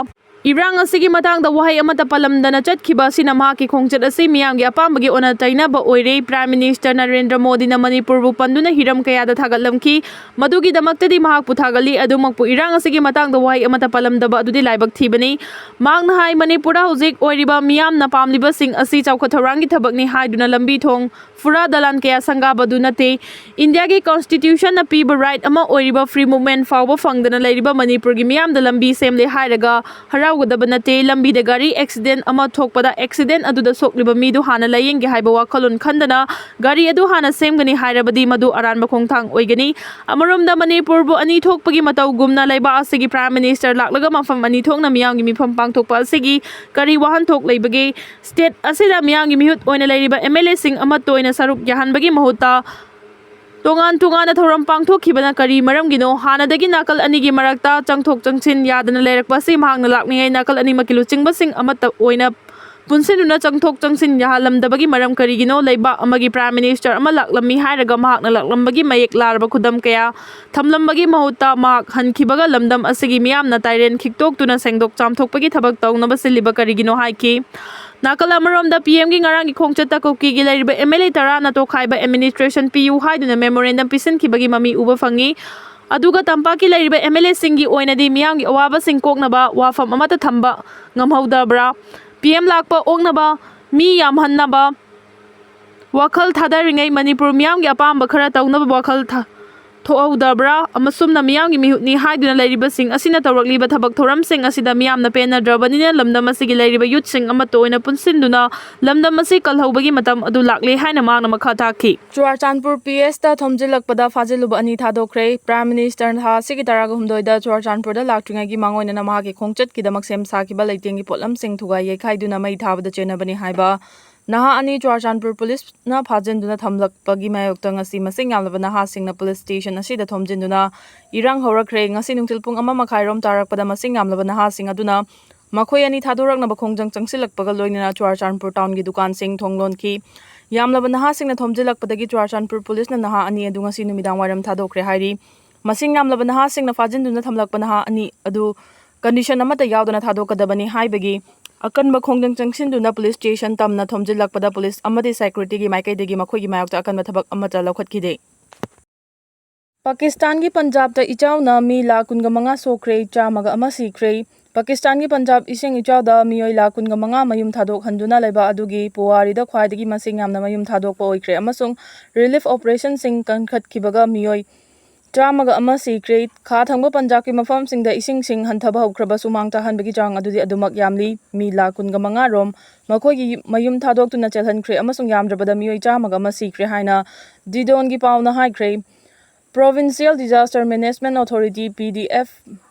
ꯏꯔꯥꯡ ꯑꯁꯤꯒꯤ ꯃꯇꯥꯡꯗ ꯋꯥꯍꯩ ꯑꯃꯠꯇ ꯄꯜꯂꯝꯗꯅ ꯆꯠꯈꯤꯕ ꯑꯁꯤꯅ ꯃꯍꯥꯛꯀꯤ ꯈꯣꯡꯆꯠ ꯑꯁꯤ ꯃꯤꯌꯥꯝꯒꯤ ꯑꯄꯥꯝꯕꯒꯤ ꯑꯣꯟꯅ ꯇꯩꯅꯕ ꯑꯣꯏꯔꯦ꯫ Prime Minister ꯅꯔꯦꯟꯗ꯭ꯔ ꯃꯣꯗꯤꯅ ꯃꯅꯤꯄꯨꯔꯕꯨ ꯄꯟꯗꯨꯅ ꯍꯤꯔꯝ ꯀꯌꯥꯗ ꯊꯥꯒꯠꯂꯝꯈꯤ꯫ ꯃꯗꯨꯒꯤꯗꯃꯛꯇꯗꯤ ꯃꯍꯥꯛꯄꯨ ꯊꯥꯒꯠꯂꯤ꯫ ꯑꯗꯨꯃꯛꯄꯨ ꯏꯔꯥꯡ ꯑꯁꯤꯒꯤ ꯃꯇꯥꯡꯗ ꯋꯥꯍꯩ ꯑꯃꯠꯇ ꯄꯜꯂꯝꯗꯕ ꯑꯗꯨꯗꯤ ꯂꯥꯏꯕꯛ ꯊꯤꯕꯅꯤ꯫ ꯃꯍꯥꯛꯅ ꯍꯥꯏ, ꯃꯅꯤꯄꯨꯔꯗ ꯍꯧꯖꯤꯛ ꯑꯣꯏꯔꯤꯕ ꯃꯤꯌꯥꯝꯅ ꯄꯥꯝꯂꯤꯕꯁꯤꯡ ꯑꯁꯤ ꯆꯥꯎꯈꯠ ꯊꯧꯔꯥꯡꯒꯤ ꯊꯕꯛꯅꯤ ꯍꯥꯏꯗꯨꯅ ꯂꯝꯕꯤ ꯊꯣꯡ, ꯐꯨꯔꯥ ꯗꯂꯥꯟ ꯀꯌꯥ ꯁꯪꯒꯥꯕꯗꯨ ꯅꯠꯇꯦ꯫ ꯏꯟꯗꯤꯌꯥꯒꯤ Constitution ꯅ ꯄꯤꯕ right ꯑꯃ ꯑꯣꯏꯔꯤꯕ free movement ꯐꯥꯎꯕ ꯐꯪꯗꯅ ꯂꯩꯔꯤꯕ ꯃꯅꯤꯄꯨꯔꯒꯤ ꯃꯤꯌꯥꯝꯗ ꯂꯝꯕꯤ ꯁꯦꯝꯂꯦ ꯍꯥꯏꯔꯒ ꯍꯔꯥꯎ ꯇꯧꯒꯗꯕ ꯅꯠꯇꯦ꯫ ꯂꯝꯕꯤꯗ ꯒꯥꯔꯤ ꯑꯦꯛꯁꯤꯗꯦꯟ ꯑꯃ ꯊꯣꯛꯄꯗ ꯑꯦꯛꯁꯤꯗꯦꯟ ꯑꯗꯨꯗ ꯁꯣꯛꯂꯤꯕ ꯃꯤꯗꯨ ꯍꯥꯟꯅ ꯂꯥꯌꯦꯡꯒꯦ ꯍꯥꯏꯕ ꯋꯥꯈꯜꯂꯣꯟ ꯈꯟꯗꯅ ꯒꯥꯔꯤ ꯑꯗꯨ ꯍꯥꯟꯅ ꯁꯦꯝꯒꯅꯤ ꯍꯥꯏꯔꯕꯗꯤ ꯃꯗꯨ ꯑꯔꯥꯟꯕ ꯈꯣꯡꯊꯥꯡ ꯑꯣꯏꯒꯅꯤ꯫ ꯑꯃꯔꯣꯝꯗ ꯃꯅꯤꯄꯨꯔꯕꯨ ꯑꯅꯤ ꯊꯣꯛꯄꯒꯤ ꯃꯇꯧꯒꯨꯝꯅ ꯂꯩꯕꯥꯛ ꯑꯁꯤꯒꯤ Prime Minister ꯂꯥꯛꯂꯒ ꯃꯐꯝ ꯑꯅꯤ ꯊꯣꯛꯅ ꯃꯤꯌꯥꯝꯒꯤ ꯃꯤꯐꯝ ꯄꯥꯡꯊꯣꯛꯄ ꯑꯁꯤꯒꯤ ꯀꯔꯤ ꯋꯥꯍꯟꯊꯣꯛ ꯂꯩꯕꯒꯦ? State ꯑꯁꯤꯗ ꯃꯤꯌꯥꯝꯒꯤ ꯃꯤꯍꯨꯠ ꯑꯣꯏꯅ ꯂꯩꯔꯤꯕ MLAꯁꯤꯡ ꯑꯃꯠꯇ ꯑꯣꯏꯅ ꯁꯔꯨꯛ ꯌꯥꯍꯟꯕꯒꯤ ꯃꯍꯨꯠꯇ ꯇꯣꯉꯥꯟ ꯇꯣꯉꯥꯟꯅ ꯊꯧꯔꯝ ꯄꯥꯡꯊꯣꯛꯈꯤꯕꯅ ꯀꯔꯤ ꯃꯔꯝꯒꯤꯅꯣ? ꯍꯥꯟꯅꯗꯒꯤ ꯅꯥꯀꯜ ꯑꯅꯤꯒꯤ ꯃꯔꯛꯇ ꯆꯪꯊꯣꯛ ꯆꯪꯁꯤꯟ ꯌꯥꯗꯅ ꯂꯩꯔꯛꯄ ꯑꯁꯤ ꯃꯍꯥꯛꯅ ꯂꯥꯛꯂꯤꯉꯩ ꯅꯥꯀꯜ ꯑꯅꯤꯃꯛꯀꯤ ꯂꯨꯆꯤꯡꯕꯁꯤꯡ ꯑꯃꯠꯇ ꯑꯣꯏꯅ ꯄꯨꯟꯁꯤꯟꯗꯨꯅ ꯆꯪꯊꯣꯛ ꯆꯪꯁꯤꯟ ꯌꯥꯍꯜꯂꯝꯗꯕꯒꯤ ꯃꯔꯝ ꯀꯔꯤꯒꯤꯅꯣ? ꯂꯩꯕꯥꯛ ꯑꯃꯒꯤ Prime Minister ꯑꯃ ꯂꯥꯛꯂꯝꯃꯤ ꯍꯥꯏꯔꯒ ꯃꯍꯥꯛꯅ ꯂꯥꯛꯂꯝꯕꯒꯤ ꯃꯌꯦꯛ ꯂꯥꯔꯕ ꯈꯨꯗꯝ ꯀꯌꯥ ꯊꯝꯂꯝꯕꯒꯤ ꯃꯍꯨꯠꯇ ꯃꯍꯥꯛ ꯍꯟꯈꯤꯕꯒ ꯂꯝꯗꯝ ꯑꯁꯤꯒꯤ ꯃꯤꯌꯥꯝꯅ ꯇꯥꯏꯔꯦꯟ ꯈꯤꯛꯇꯣꯛꯇꯨꯅ ꯁꯦꯡꯗꯣꯛ ꯆꯥꯝꯊꯣꯛꯄꯒꯤ ꯊꯕꯛ ꯇꯧꯅꯕ ꯁꯤꯜꯂꯤꯕ ꯀꯔꯤꯒꯤꯅꯣ ꯍꯥꯏꯈꯤ꯫ ꯅꯥꯀꯜ ꯑꯃꯔꯣꯝꯗ PMꯒꯤ ꯉꯔꯥꯡꯒꯤ ꯈꯣꯡꯆꯠꯇ ꯀꯨꯀꯤꯒꯤ ꯂꯩꯔꯤꯕ MLA ꯇꯔꯥꯅ ꯇꯣꯈꯥꯏꯕ administration ꯄꯤꯌꯨ ꯍꯥꯏꯗꯨꯅ memorandum ꯄꯤꯁꯤꯟꯈꯤꯕꯒꯤ ꯃꯃꯤ ꯎꯕ ꯐꯪꯉꯤ꯫ ꯑꯗꯨꯒ ꯇꯝꯄꯥꯛꯀꯤ ꯂꯩꯔꯤꯕ MLAꯁꯤꯡꯒꯤ ꯑꯣꯏꯅꯗꯤ ꯃꯤꯌꯥꯝꯒꯤ ꯑꯋꯥꯕꯁꯤꯡ ꯀꯣꯛꯅꯕ ꯋꯥꯐꯝ ꯑꯃꯠꯇ ꯊꯝꯕ ꯉꯝꯍꯧꯗꯕ꯭ꯔꯥ? PM ꯂꯥꯛꯄ ꯑꯣꯛꯅꯕ, ꯃꯤ ꯌꯥꯝꯍꯟꯅꯕ ꯋꯥꯈꯜ ꯊꯥꯗꯔꯤꯉꯩ ꯃꯅꯤꯄꯨꯔ ꯃꯤꯌꯥꯝꯒꯤ ꯑꯄꯥꯝꯕ ꯈꯔ ꯇꯧꯅꯕ ꯋꯥꯈꯜ ꯊ-, ꯊꯣꯛꯍꯧꯗꯕ꯭ꯔꯥ? ꯑꯃꯁꯨꯝꯅ ꯃꯤꯌꯥꯝꯒꯤ ꯃꯤꯍꯨꯠꯅꯤ ꯍꯥꯏꯗꯨꯅ ꯂꯩꯔꯤꯕꯁꯤꯡ ꯑꯁꯤꯅ ꯇꯧꯔꯛꯂꯤꯕ ꯊꯕꯛ ꯊꯧꯔꯝꯁꯤꯡ ꯑꯁꯤꯗ ꯃꯤꯌꯥꯝꯅ ꯄꯦꯟꯅꯗ꯭ꯔꯕꯅꯤꯅ ꯂꯝꯗꯝ ꯑꯁꯤꯒꯤ ꯂꯩꯔꯤꯕ youthꯁꯤꯡ ꯑꯃꯠꯇ ꯑꯣꯏꯅ ꯄꯨꯟꯁꯤꯟꯗꯨꯅ ꯂꯝꯗꯝ ꯑꯁꯤ ꯀꯜꯍꯧꯕꯒꯤ ꯃꯇꯝ ꯑꯗꯨ ꯂꯥꯛꯂꯦ ꯍꯥꯏꯅ ꯃꯍꯥꯛꯅ ꯃꯈꯥ ꯇꯥꯈꯤ꯫ ꯆꯨꯔꯥꯆꯥꯟꯄꯨꯔ PSꯇ ꯊꯣꯝꯖꯤꯜꯂꯛꯄꯗ ꯐꯥꯖꯤꯜꯂꯨꯕ ꯑꯅꯤ ꯊꯥꯗꯣꯛꯈ꯭ꯔꯦ꯫ Prime Minister ꯊꯥ ꯑꯁꯤꯒꯤ ꯇꯔꯥꯒ ꯍꯨꯝꯗꯣꯏꯗ ꯆꯨꯔꯥꯆꯥꯟꯄꯨꯔꯗ ꯂꯥꯛꯇ꯭ꯔꯤꯉꯩꯒꯤ ꯃꯥꯡꯑꯣꯏꯅꯅ ꯃꯍꯥꯛꯀꯤ ꯈꯣꯡꯆꯠꯀꯤꯗꯃꯛ ꯁꯦꯝ ꯁꯥꯈꯤꯕ ꯂꯩꯇꯦꯡꯒꯤ ꯄꯣꯠꯂꯝꯁꯤꯡ ꯊꯨꯒꯥꯏ ꯌꯩꯈꯥꯏꯗꯨꯅ ꯃꯩ ꯊꯥꯕꯗ ꯆꯦꯟꯅꯕꯅꯤ ꯍꯥꯏꯕ ꯅꯍꯥ ꯑꯅꯤ ꯆꯨꯔꯥꯆꯥꯟꯄꯨꯔ ꯄꯨꯂꯤꯁꯅ ꯐꯥꯖꯤꯟꯗꯨꯅ ꯊꯝꯂꯛꯄꯒꯤ ꯃꯥꯌꯣꯛꯇ ꯉꯁꯤ ꯃꯁꯤꯡ ꯌꯥꯝꯂꯕ ꯅꯍꯥꯁꯤꯡꯅ ꯄꯨꯂꯤꯁ ꯁ꯭ꯇꯦꯁꯟ ꯑꯁꯤꯗ ꯊꯣꯝꯖꯤꯟꯗꯨꯅ ꯏꯔꯥꯡ ꯍꯧꯔꯛꯈ꯭ꯔꯦ꯫ ꯉꯁꯤ ꯅꯨꯡꯊꯤꯜ ꯄꯨꯡ ꯑꯃ ꯃꯈꯥꯏꯔꯣꯝ ꯇꯥꯔꯛꯄꯗ ꯃꯁꯤꯡ ꯌꯥꯝꯂꯕ ꯅꯍꯥꯁꯤꯡ ꯑꯗꯨꯅ ꯃꯈꯣꯏ ꯑꯅꯤ ꯊꯥꯗꯣꯔꯛꯅꯕ ꯈꯣꯡꯖꯪ ꯆꯪꯁꯤꯜꯂꯛꯄꯒ ꯂꯣꯏꯅꯅ ꯆꯨꯔꯥꯆꯥꯟꯄꯨꯔ ꯇꯥꯎꯟꯒꯤ ꯗꯨꯀꯥꯟꯁꯤꯡ ꯊꯣꯡ ꯂꯣꯟꯈꯤ꯫ ꯌꯥꯝꯂꯕ ꯅꯍꯥꯁꯤꯡꯅ ꯊꯣꯝꯖꯤꯜꯂꯛꯄꯗꯒꯤ ꯆꯨꯔꯥꯆꯥꯟꯄꯨꯔ ꯄꯨꯂꯤꯁꯅ ꯅꯍꯥ ꯑꯅꯤ ꯑꯗꯨ ꯉꯁꯤ ꯅꯨꯃꯤꯗꯥꯡ ꯋꯥꯏꯔꯝ ꯊꯥꯗꯣꯛꯈ꯭ꯔꯦ ꯍꯥꯏꯔꯤ꯫ ꯃꯁꯤꯡ ꯌꯥꯝꯂꯕ ꯅꯍꯥꯁꯤꯡꯅ ꯐꯥꯖꯤꯟꯗꯨꯅ ꯊꯝꯂꯛꯄ ꯅꯍꯥ ꯑꯅꯤ ꯑꯗꯨ ꯀꯟꯗꯤꯁꯟ ꯑꯃꯠꯇ ꯌꯥꯎꯗꯅ ꯊꯥꯗꯣꯛꯀꯗꯕꯅꯤ ꯍꯥꯏꯕꯒꯤ ꯑꯀꯟꯕ ꯈꯣꯡꯖꯪ ꯆꯪꯁꯤꯟꯗꯨꯅ ꯄꯨꯂꯤꯁ ꯁ꯭ꯇꯦꯁꯟ ꯇꯝꯅ ꯊꯣꯝꯖꯤꯜꯂꯛꯄꯗ ꯄꯨꯂꯤꯁ ꯑꯃꯗꯤ ꯁꯦꯀ꯭ꯌꯨꯔꯤꯇꯤꯒꯤ ꯃꯥꯏꯀꯩꯗꯒꯤ ꯃꯈꯣꯏꯒꯤ ꯃꯥꯌꯣꯛꯇ ꯑꯀꯟꯕ ꯊꯕꯛ ꯑꯃꯠꯇ ꯂꯧꯈꯠꯈꯤꯗꯦ꯫ ꯄꯥꯀꯤꯁꯇꯥꯟꯒꯤ ꯄꯟꯖꯥꯕꯇ ꯏꯆꯥꯎꯅ ꯃꯤ ꯂꯥꯈ ꯀꯨꯟꯒ ꯃꯉꯥ ꯁꯣꯛꯈ꯭ꯔꯦ, ꯆꯥꯝꯃꯒ ꯑꯃ ꯁꯤꯈ꯭ꯔꯦ꯫ ꯄꯥꯀꯤꯁꯇꯥꯟꯒꯤ ꯄꯟꯖꯥꯕ ꯏꯁꯤꯡ ꯏꯆꯥꯎꯗ ꯃꯤꯑꯣꯏ ꯂꯥꯈ ꯀꯨꯟꯒ ꯃꯉꯥ ꯃꯌꯨꯝ ꯊꯥꯗꯣꯛꯍꯟꯗꯨꯅ ꯂꯩꯕ ꯑꯗꯨꯒꯤ ꯄꯨꯋꯥꯔꯤꯗ ꯈ꯭ꯋꯥꯏꯗꯒꯤ ꯃꯁꯤꯡ ꯌꯥꯝꯅ ꯃꯌꯨꯝ ꯊꯥꯗꯣꯛꯄ ꯑꯣꯏꯈ꯭ꯔꯦ ꯑꯃꯁꯨꯡ ꯔꯤꯂꯤꯐ ꯑꯣꯄꯔꯦꯁꯟꯁꯤꯡ ꯀꯟꯈꯠꯈꯤꯕꯒ ꯃꯤꯑꯣꯏ ꯆꯥꯝꯃꯒ ꯑꯃ ꯁꯤꯈ꯭ꯔꯦ꯫ ꯈꯥ ꯊꯪꯕ ꯄꯟꯖꯥꯕꯀꯤ ꯃꯐꯝꯁꯤꯡꯗ ꯏꯁꯤꯡꯁꯤꯡ ꯍꯟꯊꯕ ꯍꯧꯈ꯭ꯔꯕꯁꯨ ꯃꯥꯡ ꯇꯥꯍꯟꯕꯒꯤ ꯆꯥꯡ ꯑꯗꯨꯗꯤ ꯑꯗꯨꯃꯛ ꯌꯥꯝꯂꯤ꯫ ꯃꯤ ꯂꯥꯈ ꯀꯨꯟꯒ ꯃꯉꯥ ꯔꯣꯝ ꯃꯈꯣꯏꯒꯤ ꯃꯌꯨꯝ ꯊꯥꯗꯣꯛꯇꯨꯅ ꯆꯦꯜꯍꯟꯈ꯭ꯔꯦ ꯑꯃꯁꯨꯡ ꯌꯥꯝꯗ꯭ꯔꯕꯗ ꯃꯤꯑꯣꯏ ꯆꯥꯝꯃꯒ ꯑꯃ ꯁꯤꯈ꯭ꯔꯦ ꯍꯥꯏꯅ ꯗꯤꯗꯣꯟꯒꯤ ꯄꯥꯎꯅ ꯍꯥꯏꯈ꯭ꯔꯦ꯫ Provincial Disaster Management Authority, P D F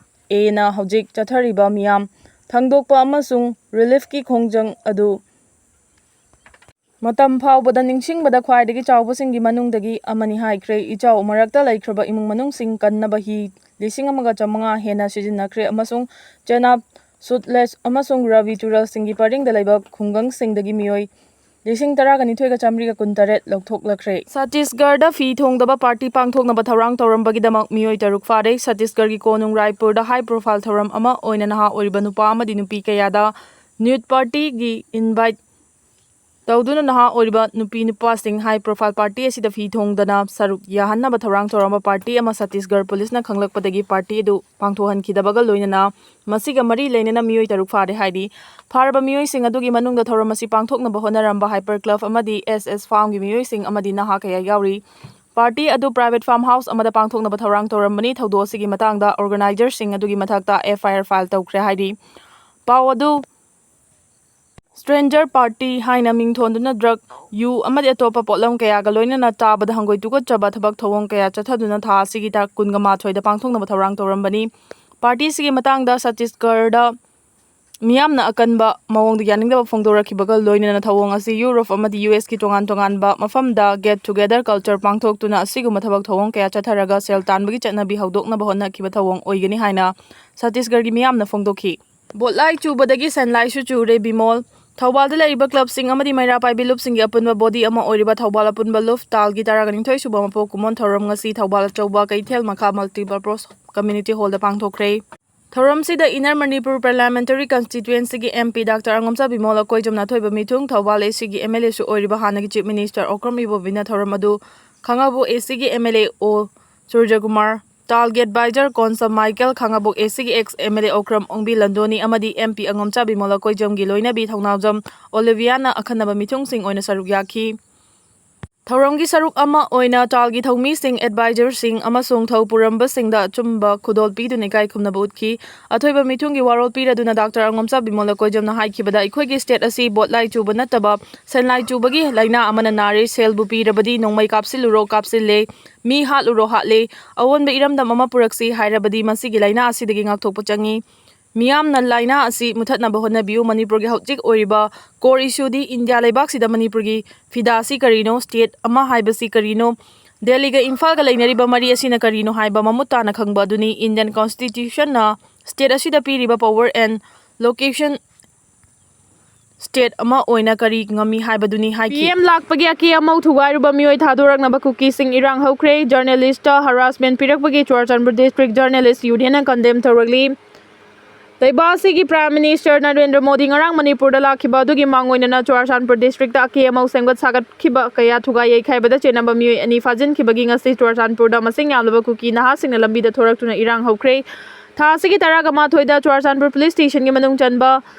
A ꯅ ꯍꯧꯖꯤꯛ ꯆꯠꯊꯔꯤꯕ ꯃꯤꯌꯥꯝ ꯊꯥꯡꯗꯣꯛꯄ ꯑꯃꯁꯨꯡ ꯔꯤꯂꯤꯐꯀꯤ ꯈꯣꯡꯖꯪ ꯑꯗꯨ ꯃꯇꯝ ꯐꯥꯎꯕꯗ ꯅꯤꯡꯁꯤꯡꯕꯗ ꯈ꯭ꯋꯥꯏꯗꯒꯤ ꯆꯥꯎꯕꯁꯤꯡꯒꯤ ꯃꯅꯨꯡꯗꯒꯤ ꯑꯃꯅꯤ ꯍꯥꯏꯈ꯭ꯔꯦ꯫ ꯏꯆꯥꯎ ꯃꯔꯛꯇ ꯂꯩꯈ꯭ꯔꯕ ꯏꯃꯨꯡ ꯃꯅꯨꯡꯁꯤꯡ ꯀꯟꯅꯕ ꯍꯤ ꯂꯤꯁꯤꯡ ꯑꯃꯒ ꯆꯥꯃꯉꯥ ꯍꯦꯟꯅ ꯁꯤꯖꯤꯟꯅꯈ꯭ꯔꯦ ꯑꯃꯁꯨꯡ ꯆꯦꯅꯥꯕ, ꯁꯨꯠꯂꯦꯖ ꯑꯃꯁꯨꯡ ꯔꯥꯚꯤ ꯇꯨꯔꯦꯜꯁꯤꯡꯒꯤ ꯄꯔꯤꯡꯗ ꯂꯩꯕ ꯈꯨꯡꯒꯪꯁꯤꯡꯗꯒꯤ ꯃꯤꯑꯣꯏ ꯂꯤꯁꯤꯡ ꯇꯔꯥꯒ ꯅꯤꯊꯣꯏꯒ ꯆꯥꯃꯔꯤꯒ ꯀꯨꯟꯇꯔꯦꯠ ꯂꯧꯊꯣꯛꯂꯛꯈ꯭ꯔꯦ꯫ ꯁꯠꯇꯤꯁꯒꯔꯗ ꯐꯤ ꯊꯣꯡꯗꯕ ꯄꯥꯔꯇꯤ ꯄꯥꯡꯊꯣꯛꯅꯕ ꯊꯧꯔꯥꯡ ꯇꯧꯔꯝꯕꯒꯤꯗꯃꯛ ꯃꯤꯑꯣꯏ ꯇꯔꯨꯛ ꯐꯥꯔꯦ꯫ ꯁꯠꯇꯤꯁꯒꯔꯒꯤ ꯀꯣꯅꯨꯡ ꯔꯥꯏꯄꯨꯔꯗ high profile ꯊꯧꯔꯝ ꯑꯃ ꯑꯣꯏꯅ ꯅꯍꯥ ꯑꯣꯏꯔꯤꯕ ꯅꯨꯄꯥ ꯑꯃꯗꯤ ꯅꯨꯄꯤ ꯀꯌꯥꯗ nude partyꯒꯤ invite ꯇꯧꯗꯨꯅ ꯅꯍꯥ ꯑꯣꯏꯔꯤꯕ ꯅꯨꯄꯤ ꯅꯨꯄꯥꯁꯤꯡ high profile party ꯑꯁꯤꯗ ꯐꯤ ꯊꯣꯡꯗꯅ ꯁꯔꯨꯛ ꯌꯥꯍꯟꯅꯕ ꯊꯧꯔꯥꯡ ꯇꯧꯔꯝꯕ ꯄꯥꯔꯇꯤ ꯑꯃ ꯁꯠꯇꯤꯁꯒꯔ ꯄꯨꯂꯤꯁꯅ ꯈꯪꯂꯛꯄꯗꯒꯤ ꯄꯥꯔꯇꯤ ꯑꯗꯨ ꯄꯥꯡꯊꯣꯛꯍꯟꯈꯤꯗꯕꯒ ꯂꯣꯏꯅꯅ ꯃꯁꯤꯒ ꯃꯔꯤ ꯂꯩꯅꯅ ꯃꯤꯑꯣꯏ ꯇꯔꯨꯛ ꯐꯥꯔꯦ ꯍꯥꯏꯔꯤ꯫ ꯐꯥꯔꯕ ꯃꯤꯑꯣꯏꯁꯤꯡ ꯑꯗꯨꯒꯤ ꯃꯅꯨꯡꯗ ꯊꯧꯔꯝ ꯑꯁꯤ ꯄꯥꯡꯊꯣꯛꯅꯕ ꯍꯣꯠꯅꯔꯝꯕ Hyper Club ꯑꯃꯗꯤ S S Farmꯒꯤ ꯃꯤꯑꯣꯏꯁꯤꯡ ꯑꯃꯗꯤ ꯅꯍꯥ ꯀꯌꯥ ꯌꯥꯎꯔꯤ꯫ ꯄꯥꯔꯇꯤ ꯑꯗꯨ private farm house ꯑꯃꯗ ꯄꯥꯡꯊꯣꯛꯅꯕ ꯊꯧꯔꯥꯡ ꯇꯧꯔꯝꯕꯅꯤ꯫ ꯊꯧꯗꯣꯛ ꯑꯁꯤꯒꯤ ꯃꯇꯥꯡꯗ organizerꯁꯤꯡ ꯑꯗꯨꯒꯤ ꯃꯊꯛꯇ F I R file ꯇꯧꯈ꯭ꯔꯦ ꯍꯥꯏꯔꯤ꯫ ꯄꯥꯎ ꯑꯗꯨ stranger party ꯍꯥꯏꯅ ꯃꯤꯡ ꯊꯣꯟꯗꯨꯅ drug, ꯌꯨ ꯑꯃꯗꯤ ꯑꯇꯣꯞꯄ ꯄꯣꯠꯂꯝ ꯀꯌꯥꯒ ꯂꯣꯏꯅꯅ ꯆꯥꯕꯗ ꯍꯪꯒꯣꯏ ꯇꯨꯀꯠꯆꯕ ꯊꯕꯛ ꯊꯧꯑꯣꯡ ꯀꯌꯥ ꯆꯠꯊꯗꯨꯅ ꯊꯥ ꯑꯁꯤꯒꯤ ꯇꯥꯡ ꯀꯨꯟꯒ ꯃꯥꯊꯣꯏꯗ ꯄꯥꯡꯊꯣꯛꯅꯕ ꯊꯧꯔꯥꯡ ꯇꯧꯔꯝꯕꯅꯤ꯫ ꯄꯥꯔꯇꯤ ꯑꯁꯤꯒꯤ ꯃꯇꯥꯡꯗ ꯁꯠꯇꯤꯁꯒꯔꯗ ꯃꯤꯌꯥꯝꯅ ꯑꯀꯟꯕ ꯃꯑꯣꯡꯗ ꯌꯥꯅꯤꯡꯗꯕ ꯐꯣꯡꯗꯣꯔꯛꯈꯤꯕꯒ ꯂꯣꯏꯅꯅ ꯊꯧꯑꯣꯡ ꯑꯁꯤ ꯌꯨꯔꯣꯞ ꯑꯃꯗꯤ ꯌꯨ ꯑꯦꯁꯀꯤ ꯇꯣꯉꯥꯟ ꯇꯣꯉꯥꯟꯕ ꯃꯐꯝꯗ get together culture ꯄꯥꯡꯊꯣꯛꯇꯨꯅ ꯑꯁꯤꯒꯨꯝꯕ ꯊꯕꯛ ꯊꯧꯑꯣꯡ ꯀꯌꯥ ꯆꯠꯊꯔꯒ ꯁꯦꯜ ꯇꯥꯟꯕꯒꯤ ꯆꯠꯅꯕꯤ ꯍꯧꯗꯣꯛꯅꯕ ꯍꯣꯠꯅꯈꯤꯕ ꯊꯧꯑꯣꯡ ꯑꯣꯏꯒꯅꯤ ꯍꯥꯏꯅ ꯁꯠꯇꯤꯁꯒꯔꯒꯤ ꯃꯤꯌꯥꯝꯅ ꯐꯣꯡꯗꯣꯛꯈꯤ꯫ ꯕꯣꯠꯂꯥꯏ ꯆꯨꯕꯗꯒꯤ ꯁꯦꯟꯂꯥꯏꯁꯨ ꯆꯨꯔꯦ ꯕꯤꯃꯣꯜ꯫ ꯊꯧꯕꯥꯜꯗ ꯂꯩꯔꯤꯕ clubꯁꯤꯡ ꯑꯃꯗꯤ ꯃꯩꯔꯥ ꯄꯥꯏꯕꯤ ꯂꯨꯞꯁꯤꯡꯒꯤ ꯑꯄꯨꯟꯕ body ꯑꯃ ꯑꯣꯏꯔꯤꯕ ꯊꯧꯕꯥꯜ ꯑꯄꯨꯟꯕ ꯂꯨꯞ ꯇꯥꯜꯒꯤ ꯇꯔꯥꯒ ꯅꯤꯊꯣꯏ ꯁꯨꯕ ꯃꯄꯣꯛ ꯀꯨꯝꯑꯣꯟ ꯊꯧꯔꯝ ꯉꯁꯤ ꯊꯧꯕꯥꯜ ꯑꯆꯧꯕ ꯀꯩꯊꯦꯜ ꯃꯈꯥ multipurpose community hallꯗ ꯄꯥꯡꯊꯣꯛꯈ꯭ꯔꯦ꯫ ꯊꯧꯔꯝꯁꯤꯗ Inner Manipur Parliamentary Constituencyꯒꯤ M P Doctor ꯑꯉꯣꯝꯆꯥ Bimol ꯑꯀꯣꯏꯖꯝꯅ ꯑꯊꯣꯏꯕ ꯃꯤꯊꯨꯡ, ꯊꯧꯕꯥꯜ A Cꯒꯤ M L Aꯁꯨ ꯑꯣꯏꯔꯤꯕ ꯍꯥꯟꯅꯒꯤ Chief Minister ꯑꯣꯀ꯭ꯔꯝ ꯏꯕꯣꯕꯤꯅ ꯊꯧꯔꯝ ꯑꯗꯨ ꯈꯥꯉꯕꯣꯛ A Cꯒꯤ M L A O Surjakumar, ꯇꯥꯜꯒꯤ advisor Konsam Michael, Khangabok A Cꯒꯤ ex M L A Okram Ongbi Landhoni ꯑꯃꯗꯤ M P ꯑꯉꯣꯝꯆꯥ ꯕꯤꯃꯣꯜ ꯑꯀꯣꯏꯖꯝꯒꯤ ꯂꯣꯏꯅꯕꯤ ꯊꯧꯅꯥꯎꯖꯝ ꯑꯣꯂꯤꯚꯤꯌꯥꯅ ꯑꯈꯟꯅꯕ ꯃꯤꯊꯨꯡꯁꯤꯡ ꯑꯣꯏꯅ ꯁꯔꯨꯛ ꯌꯥꯈꯤ꯫ ꯊꯧꯔꯝꯒꯤ ꯁꯔꯨꯛ ꯑꯃ ꯑꯣꯏꯅ ꯇꯥꯜꯒꯤ ꯊꯧꯃꯤꯁꯤꯡ, ꯑꯦꯗꯚꯥꯏꯖꯔꯁꯤꯡ ꯑꯃꯁꯨꯡ ꯊꯧ ꯄꯨꯔꯝꯕꯁꯤꯡꯗ ꯑꯆꯨꯝꯕ ꯈꯨꯗꯣꯜ ꯄꯤꯗꯨꯅ ꯏꯀꯥꯏ ꯈꯨꯝꯅꯕ ꯎꯠꯈꯤ꯫ ꯑꯊꯣꯏꯕ ꯃꯤꯊꯨꯡꯒꯤ ꯋꯥꯔꯣꯜ ꯄꯤꯔꯗꯨꯅ ꯗꯥꯛꯇꯔ ꯑꯉꯣꯝꯆꯥ ꯕꯤꯃꯣꯂ ꯀꯣꯏꯖꯝꯅ ꯍꯥꯏꯈꯤꯕꯗ, ꯑꯩꯈꯣꯏꯒꯤ ꯁ꯭ꯇꯦꯠ ꯑꯁꯤ ꯕꯣꯠꯂꯥꯏ ꯆꯨꯕ ꯅꯠꯇꯕ ꯁꯦꯟꯂꯥꯏ ꯆꯨꯕꯒꯤ ꯂꯥꯏꯅꯥ ꯑꯃꯅ ꯅꯥꯔꯦ꯫ ꯁꯦꯜꯕꯨ ꯄꯤꯔꯕꯗꯤ ꯅꯣꯡꯃꯩ ꯀꯥꯞꯁꯤꯜꯂꯨꯔꯣ ꯀꯥꯞꯁꯤꯜꯂꯦ, ꯃꯤ ꯍꯥꯠꯂꯨꯔꯣ ꯍꯥꯠꯂꯦ, ꯑꯑꯣꯟꯕ ꯏꯔꯝꯗꯝ ꯑꯃ ꯄꯨꯔꯛꯁꯤ ꯍꯥꯏꯔꯕꯗꯤ ꯃꯁꯤꯒꯤ ꯂꯥꯏꯅꯥ ꯑꯁꯤꯗꯒꯤ ꯉꯥꯛꯊꯣꯛꯄ ꯆꯪꯏ꯫ ꯃꯤꯌꯥꯝꯅ ꯂꯥꯏꯅꯥ ꯑꯁꯤ ꯃꯨꯊꯠꯅꯕ ꯍꯣꯠꯅꯕꯤꯌꯨ꯫ ꯃꯅꯤꯄꯨꯔꯒꯤ ꯍꯧꯖꯤꯛ ꯑꯣꯏꯔꯤꯕ core issue ꯗꯤ ꯏꯟꯗꯤꯌꯥ ꯂꯩꯕꯥꯛꯁꯤꯗ ꯃꯅꯤꯄꯨꯔꯒꯤ ꯐꯤꯗꯥ ꯑꯁꯤ ꯀꯔꯤꯅꯣ? ꯁ꯭ꯇꯦꯠ ꯑꯃ ꯍꯥꯏꯕꯁꯤ ꯀꯔꯤꯅꯣ? ꯗꯦꯜꯂꯤꯒ ꯏꯝꯐꯥꯜꯒ ꯂꯩꯅꯔꯤꯕ ꯃꯔꯤ ꯑꯁꯤꯅ ꯀꯔꯤꯅꯣ ꯍꯥꯏꯕ ꯃꯃꯨꯠ ꯇꯥꯅ ꯈꯪꯕ ꯑꯗꯨꯅꯤ꯫ ꯏꯟꯗꯤꯌꯟ ꯀꯣꯟꯁꯇꯤꯇ꯭ꯌꯨꯁꯟꯅ ꯁ꯭ꯇꯦꯠ ꯑꯁꯤꯗ ꯄꯤꯔꯤꯕ power and location ꯁ꯭ꯇꯦꯠ ꯑꯃ ꯑꯣꯏꯅ ꯀꯔꯤ ꯉꯝꯃꯤ ꯍꯥꯏꯕꯗꯨꯅꯤ ꯍꯥꯏꯈꯤ꯫ ꯄꯤ ꯑꯦꯝ ꯂꯥꯛꯄꯒꯤ ꯑꯀꯦ ꯑꯃꯧ ꯊꯨꯒꯥꯏꯔꯨꯕ ꯃꯤꯑꯣꯏ ꯊꯥꯗꯣꯔꯛꯅꯕ ꯀꯨꯀꯤꯁꯤꯡ ꯏꯔꯥꯡ ꯍꯧꯈ꯭ꯔꯦ꯫ ꯖꯔꯅꯦꯂꯤꯁꯇ harassment ꯄꯤꯔꯛꯄꯒꯤ Churachandpur district journalist ꯌꯨꯅꯤꯌꯟꯅ condemn ꯇꯧꯔꯛꯂꯤ꯫ ꯂꯩꯕꯥꯛ ꯑꯁꯤꯒꯤ ꯄ꯭ꯔꯥꯏꯝ ꯃꯤꯅꯤꯁꯇꯔ ꯅꯔꯦꯟꯗ꯭ꯔ ꯃꯣꯗꯤ ꯉꯔꯥꯡ ꯃꯅꯤꯄꯨꯔꯗ ꯂꯥꯛꯈꯤꯕ ꯑꯗꯨꯒꯤ ꯃꯥꯡꯑꯣꯏꯅꯅ ꯆꯨꯔꯥꯆꯥꯟꯄꯨꯔ ꯗꯤꯁꯇ꯭ꯔꯤꯛꯇ ꯑꯀꯦ ꯑꯃꯧ ꯁꯦꯝꯒꯠ ꯁꯥꯒꯠꯈꯤꯕ ꯀꯌꯥ ꯊꯨꯒꯥꯏ ꯌꯩꯈꯥꯏꯕꯗ ꯆꯦꯟꯅꯕ ꯃꯤꯑꯣꯏ ꯑꯅꯤ ꯐꯥꯖꯤꯟꯈꯤꯕꯒꯤ ꯉꯁꯤ ꯆꯨꯔꯥꯆꯥꯟꯄꯨꯔꯗ ꯃꯁꯤꯡ ꯌꯥꯝꯂꯕ ꯀꯨꯀꯤ ꯅꯍꯥꯁꯤꯡꯅ ꯂꯝꯕꯤꯗ ꯊꯣꯔꯛꯇꯨꯅ ꯏꯔꯥꯡ ꯍꯧꯈ꯭ꯔꯦ꯫ ꯊꯥ ꯑꯁꯤꯒꯤ ꯇꯔꯥꯒ ꯃꯥꯊꯣꯏꯗ ꯆꯨꯔꯥꯆꯥꯟꯄꯨꯔ ꯄꯨꯂꯤꯁ ꯁ꯭ꯇꯦꯁꯟꯒꯤ ꯃꯅꯨꯡ ꯆꯟꯕ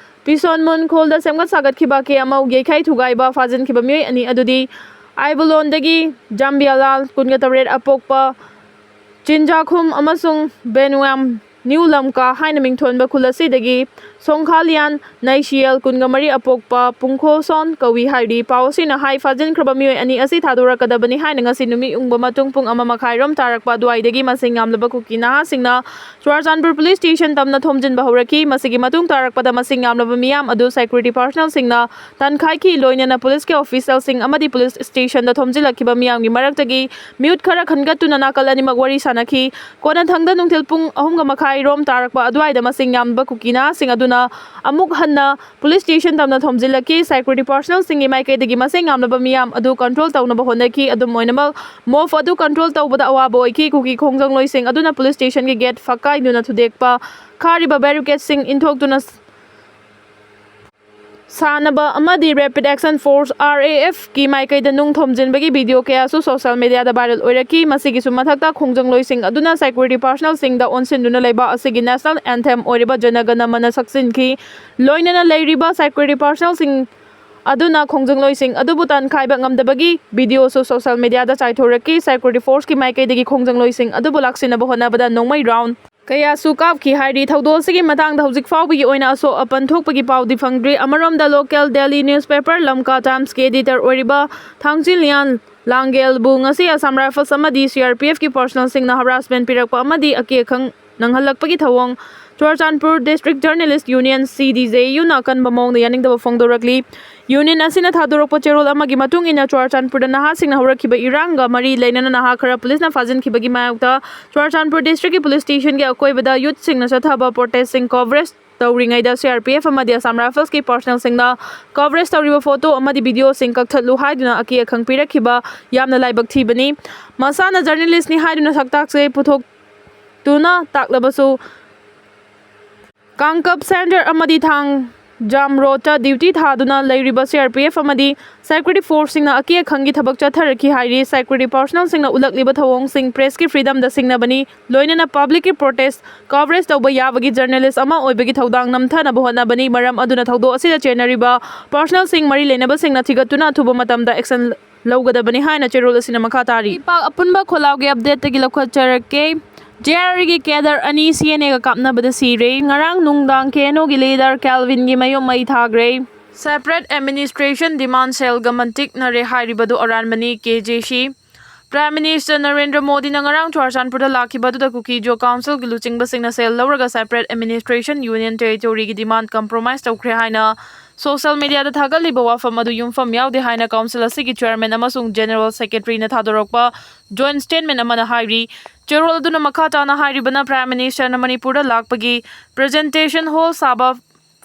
ꯄꯤꯁꯣꯟꯃꯨꯟ ꯈꯨꯜꯗ ꯁꯦꯝꯒꯠ ꯁꯥꯒꯠꯈꯤꯕ ꯑꯀꯦ ꯑꯃꯧ ꯌꯩꯈꯥꯏ ꯊꯨꯒꯥꯏꯕ ꯐꯥꯖꯤꯟꯈꯤꯕ ꯃꯤꯑꯣꯏ ꯑꯅꯤ ꯑꯗꯨꯗꯤ ꯑꯥꯏꯕꯨꯂꯣꯟꯗꯒꯤ ꯖꯥꯝꯕꯤꯌꯥꯂꯥꯜ, ꯀꯨꯟꯒ ꯇꯔꯦꯠ ꯑꯄꯣꯛꯄ ꯆꯤꯟꯖꯥꯈꯨꯝ, ꯑꯃꯁꯨꯡ ꯕꯦꯅꯨꯌꯥꯝ ꯅ꯭ꯌꯨ ꯂꯝꯀꯥ ꯍꯥꯏꯅ ꯃꯤꯡꯊꯣꯟꯕ ꯈꯨꯜ ꯑꯁꯤꯗꯒꯤ ꯁꯣꯡꯈꯥꯂꯤꯌꯥꯟ ꯅꯩꯁꯤꯌꯦꯜ, ꯀꯨꯟꯒ ꯃꯔꯤ ꯑꯄꯣꯛꯄ ꯄꯨꯡꯈꯣꯁꯣꯟ ꯀꯧꯏ ꯍꯥꯏꯔꯤ꯫ ꯄꯥꯎ ꯑꯁꯤꯅ ꯍꯥꯏ, ꯐꯥꯖꯤꯟꯈ꯭ꯔꯕ ꯃꯤꯑꯣꯏ ꯑꯅꯤ ꯑꯁꯤ ꯊꯥꯗꯣꯔꯛꯀꯗꯕꯅꯤ ꯍꯥꯏꯅ ꯉꯁꯤ ꯅꯨꯃꯤꯠ ꯌꯨꯡꯕ ꯃꯇꯨꯡ ꯄꯨꯡ ꯑꯃ ꯃꯈꯥꯏꯔꯣꯝ ꯇꯥꯔꯛꯄ ꯑꯗꯨꯋꯥꯏꯗꯒꯤ ꯃꯁꯤꯡ ꯌꯥꯝꯂꯕ ꯀꯨꯀꯤ ꯅꯍꯥꯁꯤꯡꯅ ꯆꯨꯔꯥꯆꯥꯟꯄꯨꯔ ꯄꯨꯂꯤꯁ ꯁ꯭ꯇꯦꯁꯟ ꯇꯝꯅ ꯊꯣꯝꯖꯤꯟꯕ ꯍꯧꯔꯛꯈꯤ꯫ ꯃꯁꯤꯒꯤ ꯃꯇꯨꯡ ꯇꯥꯔꯛꯄꯗ ꯃꯁꯤꯡ ꯌꯥꯝꯂꯕ ꯃꯤꯌꯥꯝ ꯑꯗꯨ ꯁꯦꯀ꯭ꯌꯨꯔꯤꯇꯤ ꯄꯥꯔꯁꯅꯦꯜꯁꯤꯡꯅ ꯇꯥꯟꯈꯥꯏꯈꯤ꯫ ꯂꯣꯏꯅꯅ ꯄꯨꯂꯤꯁꯀꯤ ꯑꯣꯐꯤꯁꯤꯌꯦꯜꯁꯤꯡ ꯑꯃꯗꯤ ꯄꯨꯂꯤꯁ ꯁ꯭ꯇꯦꯁꯟꯗ ꯊꯣꯝꯖꯤꯜꯂꯛꯈꯤꯕ ꯃꯤꯌꯥꯝꯒꯤ ꯃꯔꯛꯇꯒꯤ ꯃꯤꯍꯨꯠ ꯈꯔ ꯈꯟꯒꯠꯇꯨꯅ ꯅꯥꯀꯜ ꯑꯅꯤꯃꯛ ꯋꯥꯔꯤ ꯁꯥꯅꯈꯤ꯫ ꯀꯣꯟꯅꯊꯪꯗ ꯅꯨꯡꯊꯤꯜ ꯄꯨꯡ ꯑꯍꯨꯝꯒ ꯃꯈꯥꯏ ꯔꯣꯝ ꯇꯥꯔꯛꯄ ꯑꯗꯨꯋꯥꯏꯗ ꯃꯁꯤꯡ ꯌꯥꯝꯂꯕ ꯀꯨꯀꯤ ꯅꯍꯥꯁꯤꯡ ꯑꯗꯨꯅ ꯑꯃꯨꯛ ꯍꯟꯅ ꯄꯨꯂꯤꯁ ꯁ꯭ꯇꯦꯁꯟ ꯇꯝꯅ ꯊꯣꯝꯖꯤꯜꯂꯛꯈꯤ꯫ ꯁꯦꯀ꯭ꯌꯨꯔꯤꯇꯤ ꯄꯥꯔꯁꯅꯦꯜꯁꯤꯡꯒꯤ ꯃꯥꯏꯀꯩꯗꯒꯤ ꯃꯁꯤꯡ ꯌꯥꯝꯂꯕ ꯃꯤꯌꯥꯝ ꯑꯗꯨ ꯀꯟꯇ꯭ꯔꯣꯜ ꯇꯧꯅꯕ ꯍꯣꯠꯅꯈꯤ꯫ ꯑꯗꯨꯝ ꯑꯣꯏꯅꯃꯛ, ꯃꯣꯕ ꯑꯗꯨ ꯀꯟꯇ꯭ꯔꯣꯜ ꯇꯧꯕꯗ ꯑꯋꯥꯕ ꯑꯣꯏꯈꯤ꯫ ꯀꯨꯀꯤ ꯈꯣꯡꯖꯪꯂꯣꯏꯁꯤꯡ ꯑꯗꯨꯅ ꯄꯨꯂꯤꯁ ꯁ꯭ꯇꯦꯁꯟꯒꯤ ꯒꯦꯠ ꯐꯛꯀꯥꯏꯗꯨꯅ ꯊꯨꯗꯦꯛꯄ, ꯈꯥꯔꯤꯕ ꯕꯦꯔꯤꯀꯦꯗꯁꯤꯡ ꯏꯟꯊꯣꯛꯇꯨꯅ ꯁꯥꯟꯅꯕ ꯑꯃꯗꯤ ꯔꯦꯄꯤꯗ ꯑꯦꯛꯁꯟ ꯐꯣꯔꯁ, RAF, ꯀꯤ ꯃꯥꯏꯀꯩꯗ ꯅꯨꯡ ꯊꯣꯝꯖꯤꯟꯕꯒꯤ ꯚꯤꯗꯤꯑꯣ ꯀꯌꯥꯁꯨ ꯁꯣꯁꯤꯌꯦꯜ ꯃꯤꯗꯤꯌꯥꯗ ꯚꯥꯏꯔꯦꯜ ꯑꯣꯏꯔꯛꯈꯤ꯫ ꯃꯁꯤꯒꯤꯁꯨ ꯃꯊꯛꯇ, ꯈꯣꯡꯖꯪꯂꯣꯏꯁꯤꯡ ꯑꯗꯨꯅ ꯁꯦꯀ꯭ꯌꯨꯔꯤꯇꯤ ꯄꯥꯔꯁꯅꯦꯜꯁꯤꯡꯗ ꯑꯣꯟꯁꯤꯟꯗꯨꯅ ꯂꯩꯕꯥꯛ ꯑꯁꯤꯒꯤ ꯅꯦꯁꯅꯦꯜ ꯑꯦꯟꯊꯦꯝ ꯑꯣꯏꯔꯤꯕ ꯖꯅ ꯒꯅ ꯃꯅ ꯁꯛꯆꯤꯟꯈꯤ꯫ ꯂꯣꯏꯅꯅ ꯂꯩꯔꯤꯕ ꯁꯦꯀ꯭ꯌꯨꯔꯤꯇꯤ ꯄꯥꯔꯁꯅꯦꯜꯁꯤꯡ ꯑꯗꯨꯅ ꯈꯣꯡꯖꯪꯂꯣꯏꯁꯤꯡ ꯑꯗꯨꯕꯨ ꯇꯥꯟꯈꯥꯏꯕ ꯉꯝꯗꯕꯒꯤ ꯚꯤꯗꯤꯑꯣꯁꯨ ꯁꯣꯁꯤꯌꯦꯜ ꯃꯤꯗꯤꯌꯥꯗ ꯆꯥꯏꯊꯣꯔꯛꯈꯤ꯫ ꯁꯦꯀ꯭ꯌꯨꯔꯤꯇꯤ ꯐꯣꯔꯁꯀꯤ ꯃꯥꯏꯀꯩꯗꯒꯤ ꯈꯣꯡꯖꯪꯂꯣꯏꯁꯤꯡ ꯑꯗꯨꯕꯨ ꯂꯥꯛꯁꯤꯟꯅꯕ ꯍꯣꯠꯅꯕꯗ ꯅꯣꯡꯃꯩ ꯔꯥꯎꯟ ꯀꯌꯥꯁꯨ ꯀꯥꯞꯈꯤ ꯍꯥꯏꯔꯤ꯫ ꯊꯧꯗꯣꯛ ꯑꯁꯤꯒꯤ ꯃꯇꯥꯡꯗ ꯍꯧꯖꯤꯛ ꯐꯥꯎꯕꯒꯤ ꯑꯣꯏꯅ ꯑꯁꯣꯛ ꯑꯄꯟ ꯊꯣꯛꯄꯒꯤ ꯄꯥꯎꯗꯤ ꯐꯪꯗ꯭ꯔꯤ꯫ ꯑꯃꯔꯣꯝꯗ, ꯂꯣꯀꯦꯜ ꯗꯦꯂꯤ ꯅ꯭ꯌꯨꯁꯄꯦꯄꯔ ꯂꯝꯀꯥ ꯇꯥꯏꯝꯁꯀꯤ ꯑꯦꯗꯤꯇꯔ ꯑꯣꯏꯔꯤꯕ ꯊꯥꯡꯆꯤꯂꯤꯌꯥꯟ ꯂꯥꯡꯒꯦꯜꯕꯨ ꯉꯁꯤ ꯑꯁꯥꯝ ꯔꯥꯏꯐꯜꯁ ꯑꯃꯗꯤ ꯁꯤ ꯑꯥꯔ ꯄꯤ ꯑꯦꯐꯀꯤ ꯄꯥꯔꯁꯣꯅꯦꯜꯁꯤꯡꯅ ꯍꯔꯥꯁꯃꯦꯟ ꯄꯤꯔꯛꯄ ꯑꯃꯗꯤ ꯑꯀꯤ ꯑꯈꯪ ꯅꯪꯍꯜꯂꯛꯄꯒꯤ ꯊꯧꯑꯣꯡ ꯆꯨꯔꯆꯥꯟꯄꯨꯔ ꯗꯤꯁꯇ꯭ꯔꯤꯛ ꯖꯔꯅꯦꯂꯤꯁ ꯌꯨꯅꯤꯌꯟ, ꯁꯤ ꯗꯤ ꯖꯦ ꯌꯨꯅ ꯑꯀꯟꯕ ꯃꯑꯣꯡꯗ ꯌꯥꯅꯤꯡꯗꯕ ꯐꯣꯡꯗꯣꯔꯛꯂꯤ꯫ ꯌꯨꯅꯤꯌꯟ ꯑꯁꯤꯅ ꯊꯥꯗꯣꯔꯛꯄ ꯆꯦꯔꯣꯜ ꯑꯃꯒꯤ ꯃꯇꯨꯡ ꯏꯟꯅ, ꯆꯨꯔꯆꯥꯟꯄꯨꯔꯗ ꯅꯍꯥꯁꯤꯡꯅ ꯍꯧꯔꯛꯈꯤꯕ ꯏꯔꯥꯡꯒ ꯃꯔꯤ ꯂꯩꯅꯅ ꯅꯍꯥ ꯈꯔ ꯄꯨꯂꯤꯁꯅ ꯐꯥꯖꯤꯟꯈꯤꯕꯒꯤ ꯃꯥꯌꯣꯛꯇ ꯆꯨꯔꯆꯥꯟꯄꯨꯔ ꯗꯤꯁꯇ꯭ꯔꯤꯛꯀꯤ ꯄꯨꯂꯤꯁ ꯁ꯭ꯇꯦꯁꯟꯒꯤ ꯑꯀꯣꯏꯕꯗ ꯌꯨꯠꯁꯤꯡꯅ ꯆꯠꯊꯕ ꯄ꯭ꯔꯣꯇꯦꯁꯁꯤꯡ ꯀꯣꯚꯔꯦꯖ ꯇꯧꯔꯤꯉꯩꯗ, ꯁꯤ ꯑꯥꯔ ꯄꯤ ꯑꯦꯐ ꯑꯃꯗꯤ ꯑꯁꯥꯝ ꯔꯥꯏꯐꯜꯁꯀꯤ ꯄꯥꯔꯁꯣꯅꯦꯜꯁꯤꯡꯅ ꯀꯣꯚꯔꯦꯖ ꯇꯧꯔꯤꯕ ꯐꯣꯇꯣ ꯑꯃꯗꯤ ꯚꯤꯗꯤꯑꯣꯁꯤꯡ ꯀꯛꯊꯠꯂꯨ ꯍꯥꯏꯗꯨꯅ ꯑꯀꯤ ꯑꯈꯪ ꯄꯤꯔꯛꯈꯤꯕ ꯌꯥꯝꯅ ꯂꯥꯏꯕꯛ ꯊꯤꯕꯅꯤ꯫ ꯃꯁꯥꯅ ꯖꯔꯅꯦꯂꯤꯁꯅꯤ ꯍꯥꯏꯗꯨꯅ ꯁꯛꯇꯥꯛꯁꯦ ꯄꯨꯊꯣꯛꯇꯨꯅ ꯇꯥꯛꯂꯕꯁꯨ, ꯀꯥꯡꯀꯞ ꯁꯦꯟꯇꯔ ꯑꯃꯗꯤ ꯊꯥꯡ ꯖꯥꯝ ꯔꯣꯗꯇ ꯗ꯭ꯌꯨꯇꯤ ꯊꯥꯗꯨꯅ ꯂꯩꯔꯤꯕ ꯁꯤ ꯑꯥꯔ ꯄꯤ ꯑꯦꯐ ꯑꯃꯗꯤ ꯁꯦꯀ꯭ꯌꯨꯔꯤꯇꯤ ꯐꯣꯔꯁꯁꯤꯡꯅ ꯑꯀꯤ ꯑꯈꯪꯒꯤ ꯊꯕꯛ ꯆꯠꯊꯔꯛꯈꯤ ꯍꯥꯏꯔꯤ꯫ ꯁꯦꯀ꯭ꯌꯨꯔꯤꯇꯤ ꯄꯥꯔꯁꯣꯅꯦꯜꯁꯤꯡꯅ ꯎꯠꯂꯛꯂꯤꯕ ꯊꯧꯑꯣꯡꯁꯤꯡ ꯄ꯭ꯔꯦꯁꯀꯤ ꯐ꯭ꯔꯤꯗꯝꯗ ꯁꯤꯡꯅꯕꯅꯤ, ꯂꯣꯏꯅꯅ ꯄꯕ꯭ꯂꯤꯛꯀꯤ ꯄ꯭ꯔꯣꯇꯦꯁ ꯀꯣꯚꯔꯦꯖ ꯇꯧꯕ ꯌꯥꯕꯒꯤ ꯖꯔꯅꯦꯂꯤꯁ ꯑꯃ ꯑꯣꯏꯕꯒꯤ ꯊꯧꯗꯥꯡ ꯅꯝꯊꯅꯕ ꯍꯣꯠꯅꯕꯅꯤ꯫ ꯃꯔꯝ ꯑꯗꯨꯅ ꯊꯧꯗꯣꯛ ꯑꯁꯤꯗ ꯆꯦꯟꯅꯔꯤꯕ ꯄꯥꯔꯁꯣꯅꯦꯜꯁꯤꯡ, ꯃꯔꯤ ꯂꯩꯅꯕꯁꯤꯡꯅ ꯊꯤꯒꯠꯇꯨꯅ ꯑꯊꯨꯕ ꯃꯇꯝꯗ ꯑꯦꯛꯁꯟ ꯂꯧꯒꯗꯕꯅꯤ ꯍꯥꯏꯅ ꯆꯦꯔꯣꯜ ꯑꯁꯤꯅ ꯃꯈꯥ ꯇꯥꯔꯤ꯫ ꯄꯥꯛ ꯑꯄꯨꯟꯕ ꯈꯣꯜꯂꯥꯎꯒꯤ ꯑꯞꯗꯦꯠꯇꯒꯤ ꯂꯧꯈꯠꯆꯔꯛꯀꯦ꯫ ꯖꯦ ꯑꯥꯔ ꯏꯒꯤ ꯀꯦꯗꯔ ꯑꯅꯤ ꯁꯤ ꯑꯦꯟ ꯑꯦꯒ ꯀꯥꯞꯅꯕꯗ ꯁꯤꯔꯦ꯫ ꯉꯔꯥꯡ ꯅꯨꯡꯗꯥꯡ ꯀꯦ ꯑꯦꯟ ꯑꯣꯒꯤ ꯂꯤꯗꯔ ꯀꯦꯜꯚꯤꯟꯒꯤ ꯃꯌꯨꯝ ꯃꯩ ꯊꯥꯈ꯭ꯔꯦ꯫ ꯁꯦꯄꯔꯦꯠ ꯑꯦꯗꯃꯤꯅꯤꯁꯇ꯭ꯔꯦꯁꯟ ꯗꯤꯃꯥꯟ ꯁꯦꯜꯒ ꯃꯟꯇꯤꯛꯅꯔꯦ ꯍꯥꯏꯔꯤꯕꯗꯨ ꯑꯔꯥꯟꯕꯅꯤ, ꯀꯦ ꯖꯦ ꯁꯤ꯫ ꯄ꯭ꯔꯥꯏꯝ ꯃꯤꯅꯤꯁꯇꯔ ꯅꯔꯦꯟꯗ꯭ꯔ ꯃꯣꯗꯤꯅ ꯉꯔꯥꯡ ꯆꯨꯔꯆꯥꯟꯄꯨꯔꯗ ꯂꯥꯛꯈꯤꯕ ꯑꯗꯨꯗ ꯀꯨꯀꯤ ꯖꯣ ꯀꯥꯎꯟꯁꯤꯜꯒꯤ ꯂꯨꯆꯤꯡꯕꯁꯤꯡꯅ ꯁꯦꯜ ꯂꯧꯔꯒ ꯁꯦꯄꯔꯦꯠ ꯑꯦꯗꯃꯤꯅꯤꯁꯇ꯭ꯔꯦꯁꯟ ꯌꯨꯅꯤꯌꯟ ꯇꯦꯔꯤꯇꯣꯔꯤꯒꯤ ꯗꯤꯃꯥꯟ ꯀꯝꯄ꯭ꯔꯣꯃꯥꯏꯁ ꯇꯧꯈ꯭ꯔꯦ ꯍꯥꯏꯅ ꯁꯣꯁꯤꯌꯦꯜ ꯃꯤꯗꯤꯌꯥꯗ ꯊꯥꯒꯠꯂꯤꯕ ꯋꯥꯐꯝ ꯑꯗꯨ ꯌꯨꯝꯐꯝ ꯌꯥꯎꯗꯦ ꯍꯥꯏꯅ ꯀꯥꯎꯟꯁꯤꯜ ꯑꯁꯤꯒꯤ ꯆꯤꯌꯔꯃꯦꯟ ꯑꯃꯁꯨꯡ ꯖꯦꯅꯔꯦꯜ ꯁꯦꯀ꯭ꯔꯦꯇꯔꯤꯅ ꯊꯥꯗꯣꯔꯛꯄ ꯖꯣꯏꯟ ꯁ꯭ꯇꯦꯠꯃꯦꯟ ꯑꯃꯅ ꯍꯥꯏꯔꯤ꯫ ꯆꯦꯔꯣꯜ ꯑꯗꯨꯅ ꯃꯈꯥ ꯇꯥꯅ ꯍꯥꯏꯔꯤꯕꯅ, ꯄ꯭ꯔꯥꯏꯝ ꯃꯤꯅꯤꯁꯇꯔꯅ ꯃꯅꯤꯄꯨꯔꯗ ꯂꯥꯛꯄꯒꯤ ꯄ꯭ꯔꯖꯦꯟꯇꯦꯁꯟ ꯍꯣꯜ ꯁꯥꯕ,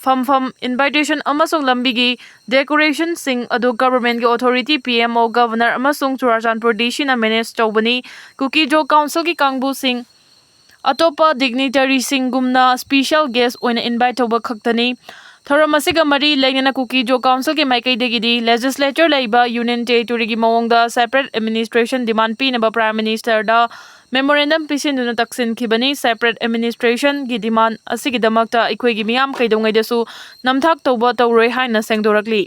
ꯐꯝꯐꯝ, ꯏꯟꯚꯥꯏꯇꯦꯁꯟ ꯑꯃꯁꯨꯡ ꯂꯝꯕꯤꯒꯤ ꯗꯦꯀꯣꯔꯦꯁꯟꯁꯤꯡ ꯑꯗꯨ ꯒꯚꯔꯟꯃꯦꯟꯠꯀꯤ authority, P M O, governor ꯑꯃꯁꯨꯡ ꯆꯨꯔꯆꯥꯟꯄꯨꯔ ꯗꯤ ꯁꯤꯅ ꯃꯦꯅꯦꯖ ꯇꯧꯕꯅꯤ꯫ ꯀꯨꯀꯤ ꯖꯣ ꯀꯥꯎꯟꯁꯤꯜꯒꯤ ꯀꯥꯡꯕꯨꯁꯤꯡ ꯑꯇꯣꯞꯄ ꯗꯤꯒꯅꯤꯇꯔꯤꯁꯤꯡꯒꯨꯝꯅ ꯁ꯭ꯄꯤꯁꯦꯜ ꯒꯦꯁ ꯑꯣꯏꯅ ꯏꯟꯚꯥꯏꯠ ꯇꯧꯕ ꯈꯛꯇꯅꯤ꯫ ꯊꯧꯔꯝ ꯑꯁꯤꯒ ꯃꯔꯤ ꯂꯩꯅꯅ ꯀꯨꯀꯤ ꯖꯣ ꯀꯥꯎꯟꯁꯤꯜꯒꯤ ꯃꯥꯏꯀꯩꯗꯒꯤꯗꯤ ꯂꯦꯖꯤꯁꯂꯦꯆꯔ ꯂꯩꯕ ꯌꯨꯅꯤꯌꯟ ꯇꯦꯔꯤꯇꯣꯔꯤꯒꯤ ꯃꯑꯣꯡꯗ ꯁꯦꯄꯔꯦꯠ ꯑꯦꯗꯃꯤꯅꯤꯁꯇ꯭ꯔꯦꯁꯟ ꯗꯤꯃꯥꯟ ꯄꯤꯅꯕ ꯄ꯭ꯔꯥꯏꯝ ꯃꯤꯅꯤꯁꯇꯔꯗ ꯃꯦꯃꯣꯔꯦꯟꯗꯝ ꯄꯤꯁꯤꯟꯗꯨꯅ ꯇꯛꯁꯤꯟꯈꯤꯕꯅꯤ꯫ ꯁꯦꯄꯔꯦꯠ ꯑꯦꯗꯃꯤꯅꯤꯁꯇ꯭ꯔꯦꯁꯟꯒꯤ ꯗꯤꯃꯥꯟ ꯑꯁꯤꯒꯤꯗꯃꯛꯇ ꯑꯩꯈꯣꯏꯒꯤ ꯃꯤꯌꯥꯝ ꯀꯩꯗꯧꯉꯩꯗꯁꯨ ꯅꯝꯊꯥꯛ ꯇꯧꯕ ꯇꯧꯔꯣꯏ ꯍꯥꯏꯅ ꯁꯦꯡꯗꯣꯔꯛꯂꯤ꯫